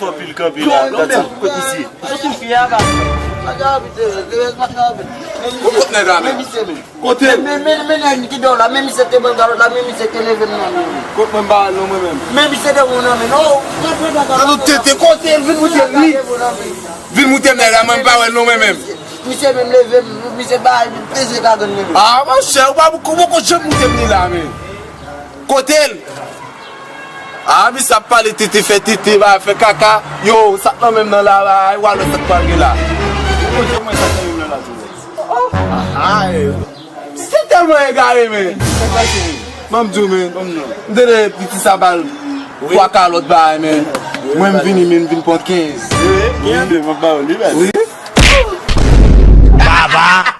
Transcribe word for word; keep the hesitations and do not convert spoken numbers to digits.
Fè anpil kanpe la, gad sa, kote misye. Soti fi a, ba. Kot nèg la, men? Kote? Men, men, men nèg ki dò la, men misye te ban kalòt la, men misye te leve m nan men. Kot mwen ba non mwen menm? Men misye te wou nan men. Oh, nan tout tete, kote l vin moute m li? Vin moute m nèg la, mwen m pa wè non mwen menm. Misye menm leve m, misye ba peze kagann men. Ah, monchè, ou pa, ou poko janm moute m li la, men. Kote l? Ah, misye ap pale tete, fè tete, ba, fè kaka. Yo, sa k nan menm nan la, ba, ay, walo sa k pral gen la. Ou konn mwen sa k nan menm nan la, tou. Oh, ah, eh. Se tèlman egare, men. Sa k pase, men? Ban m di w, men. Ban m non. M tande piti sa ba l twa kalòt bagay, men. Mwen, m vini, men, m vin pran kenz. Wi, wi, m ap ba w li, men. Wi. Baba.